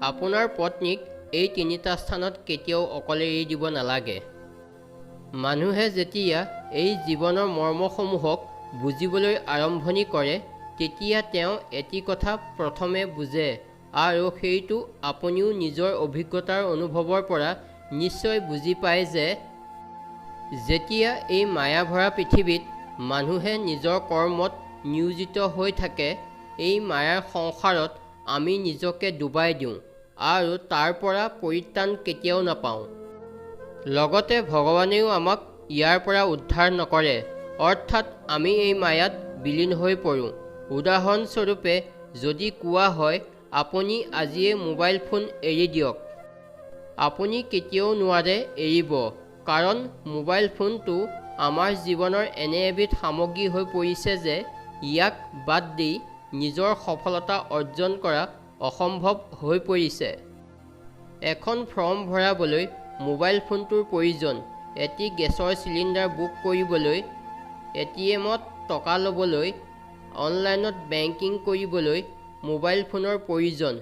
আপোনাৰ পত্নীক এই তিনিটা স্থানত কেতিয়াও অকলে এৰি দিব নালাগে। মানুহে যেতিয়া এই জীৱনৰ মৰ্মসমূহক বুজিবলৈ আৰম্ভণি কৰে তেতিয়া তেওঁ এটি কথা প্ৰথমে বুজে আৰু সেইটো আপুনিও নিজৰ অভিজ্ঞতাৰ অনুভৱৰ পৰা নিশ্চয় বুজি পায় যে যেতিয়া এই মায়াভৰা পৃথিৱীত মানুহে নিজৰ কৰ্মত নিয়োজিত হৈ থাকে, এই মায়াৰ সংসাৰত আমি নিজকে ডুবাই দিওঁ আৰু তাৰ পৰা পৰিত্ৰাণ কেতিয়াও নাপাওঁ। লগতে ভগৱানেও আমাক ইয়াৰ পৰা উদ্ধাৰ নকৰে, অৰ্থাৎ আমি এই মায়াত বিলীন হৈ পৰোঁ। উদাহৰণস্বৰূপে যদি কোৱা হয় আপুনি আজিয়ে মোবাইল ফোন এৰি দিয়ক, আপুনি কেতিয়াও নোৱাৰে এৰিব, কাৰণ মোবাইল ফোনটো আমাৰ জীৱনৰ এনে এবিধ সামগ্ৰী হৈ পৰিছে যে ইয়াক বাদ দি নিজৰ সফলতা অৰ্জন কৰা অসম্ভৱ হৈ পৰিছে। এখন ফৰ্ম ভৰাবলৈ মোবাইল ফোনটোৰ প্ৰয়োজন, এটি গেছৰ চিলিণ্ডাৰ বুক কৰিবলৈ, এটিএমত টকা ল'বলৈ, অনলাইনত বেংকিং কৰিবলৈ মোবাইল ফোনৰ প্ৰয়োজন,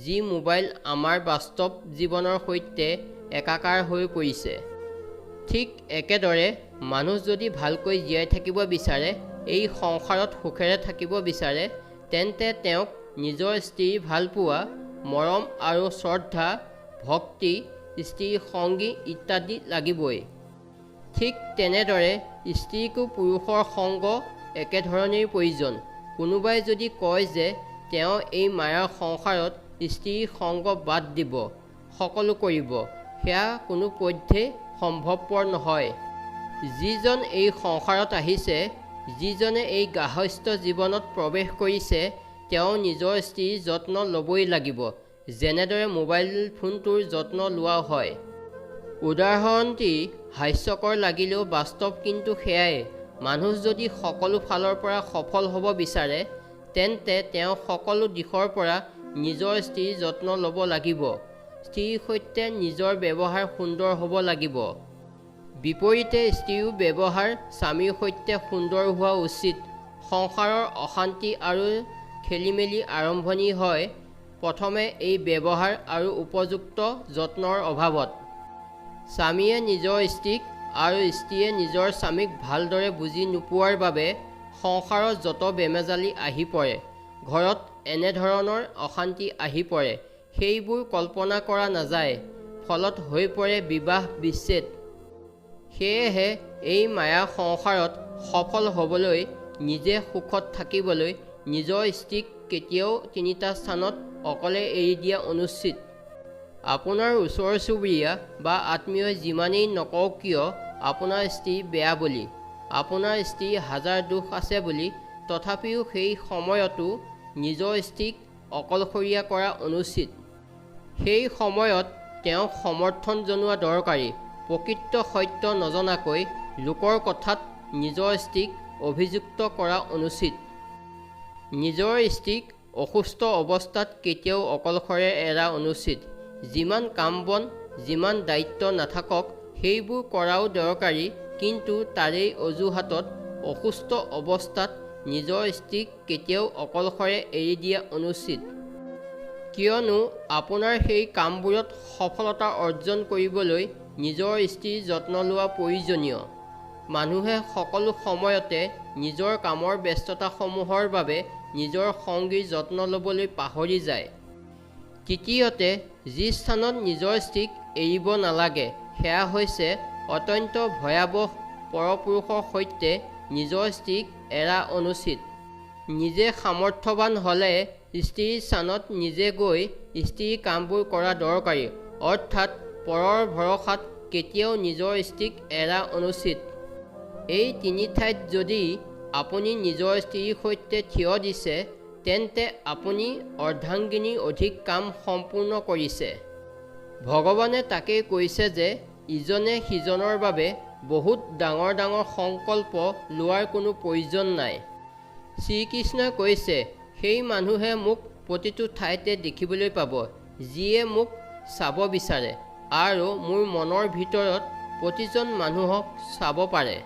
যি মোবাইল আমাৰ বাস্তৱ জীৱনৰ সৈতে একাকাৰ হৈ পৰিছে। ঠিক একেদৰে মানুহ যদি ভালকৈ জীয়াই থাকিব বিচাৰে, এই সংসাৰত সুখেৰে থাকিব বিচাৰে, তেন্তে তেওঁক নিজৰ স্ত্ৰীৰ ভালপোৱা, মৰম আৰু শ্ৰদ্ধা, ভক্তি, স্ত্ৰীৰ সংগী ইত্যাদি লাগিবই। ঠিক তেনেদৰে স্ত্ৰীকো পুৰুষৰ সংগ একেধৰণেই প্ৰয়োজন। কোনোবাই যদি কয় যে তেওঁ এই মায়াৰ সংসাৰত স্ত্ৰীৰ সংগ বাদ দিব, সকলো কৰিব, সেয়া কোনো পধ্যেই সম্ভৱপৰ নহয়। যিজন এই সংসাৰত আহিছে, যিজনে এই গাৰ্হস্থ্য জীৱনত প্ৰৱেশ কৰিছে, তেওঁ নিজৰ স্ত্ৰীৰ যত্ন ল'বই লাগিব, যেনেদৰে মোবাইল ফোনটোৰ যত্ন লোৱা হয়। উদাহৰণটি হাস্যকৰ লাগিলেও বাস্তৱ কিন্তু সেয়াই। মানুহ যদি সকলো ফালৰ পৰা সফল হ'ব বিচাৰে, তেন্তে তেওঁ সকলো দিশৰ পৰা নিজৰ স্ত্ৰীৰ যত্ন ল'ব লাগিব। স্ত্ৰীৰ সৈতে নিজৰ ব্যৱহাৰ সুন্দৰ হ'ব লাগিব। বিপৰীতে স্ত্ৰীৰো ব্যৱহাৰ স্বামীৰ সৈতে সুন্দৰ হোৱা উচিত। সংসাৰৰ অশান্তি আৰু খেলিমেলি আৰম্ভণি হয় প্ৰথমে এই ব্যৱহাৰ আৰু উপযুক্ত যত্নৰ অভাৱত। স্বামীয়ে নিজৰ স্ত্ৰীক আৰু স্ত্ৰীয়ে নিজৰ স্বামীক ভালদৰে বুজি নোপোৱাৰ বাবে সংসাৰত যত বেমেজালি আহি পৰে, ঘৰত এনেধৰণৰ অশান্তি আহি পৰে, সেইবোৰ কল্পনা কৰা নাযায়, ফলত হৈ পৰে বিবাহ বিচ্ছেদ। সেয়েহে এই মায়া সংসাৰত সফল হ'বলৈ, নিজে সুখত থাকিবলৈ নিজৰ স্ত্ৰীক কেতিয়াও তিনিটা স্থানত অকলে এৰি দিয়া অনুচিত। আপোনাৰ ওচৰ চুবুৰীয়া বা আত্মীয়ই যিমানেই নকওক কিয় আপোনাৰ স্ত্ৰী বেয়া বুলি, আপোনাৰ স্ত্ৰীৰ হাজাৰ দোষ আছে বুলি, তথাপিও সেই সময়তো নিজৰ স্ত্ৰীক অকলশৰীয়া কৰা অনুচিত। সেই সময়ত তেওঁক সমৰ্থন জনোৱা দৰকাৰী। প্ৰকৃত সত্য নজনাকৈ লোকৰ কথাত নিজৰ স্ত্ৰীক অভিযুক্ত কৰা অনুচিত। নিজৰ স্ত্ৰীক অসুস্থ অৱস্থাত কেতিয়াও অকলশৰে এৰা অনুচিত। যিমান কাম বন, যিমান দায়িত্ব নাথাকক সেইবোৰ কৰাও দৰকাৰী, কিন্তু তাৰেই অজুহাতত অসুস্থ অৱস্থাত নিজৰ স্ত্ৰীক কেতিয়াও অকলশৰে এৰি দিয়া অনুচিত। কিয়নো আপোনাৰ সেই কামবোৰত সফলতা অৰ্জন কৰিবলৈ নিজৰ স্ত্ৰীৰ যত্ন লোৱা প্ৰয়োজনীয়। মানুহে সকলো সময়তে নিজৰ কামৰ ব্যস্ততাসমূহৰ বাবে নিজৰ সংগীৰ যত্ন ল'বলৈ পাহৰি যায়। তৃতীয়তে, যি স্থানত নিজৰ স্ত্ৰীক এৰিব নালাগে সেয়া হৈছে অত্যন্ত ভয়াৱহ পৰপুৰুষৰ সৈতে নিজৰ স্ত্ৰীক এৰা অনুচিত। নিজে সামৰ্থ্যৱান হ'লে স্ত্ৰীৰ স্থানত নিজে গৈ স্ত্ৰীৰ কামবোৰ কৰা দৰকাৰী, অৰ্থাৎ পৰৰ ভৰসাত কেতিয়াও নিজৰ স্ত্ৰীক এৰা অনুচিত। এই তিনি ঠাইত যদি আপুনি নিজৰ স্ত্ৰীৰ সৈতে থিয় দিছে, তেন্তে আপুনি অৰ্ধাংগিনীৰ অধিক কাম সম্পূৰ্ণ কৰিছে। ভগৱানে তাকেই কৈছে যে ইজনে সিজনৰ বাবে বহুত ডাঙৰ ডাঙৰ সংকল্প লোৱাৰ কোনো প্ৰয়োজন নাই। শ্ৰীকৃষ্ণই কৈছে, সেই মানুহে মোক প্ৰতিটো ঠাইতে দেখিবলৈ পাব যিয়ে মোক চাব বিচাৰে আৰু মোৰ মনৰ ভিতৰত প্ৰতিজন মানুহক চাব পাৰে।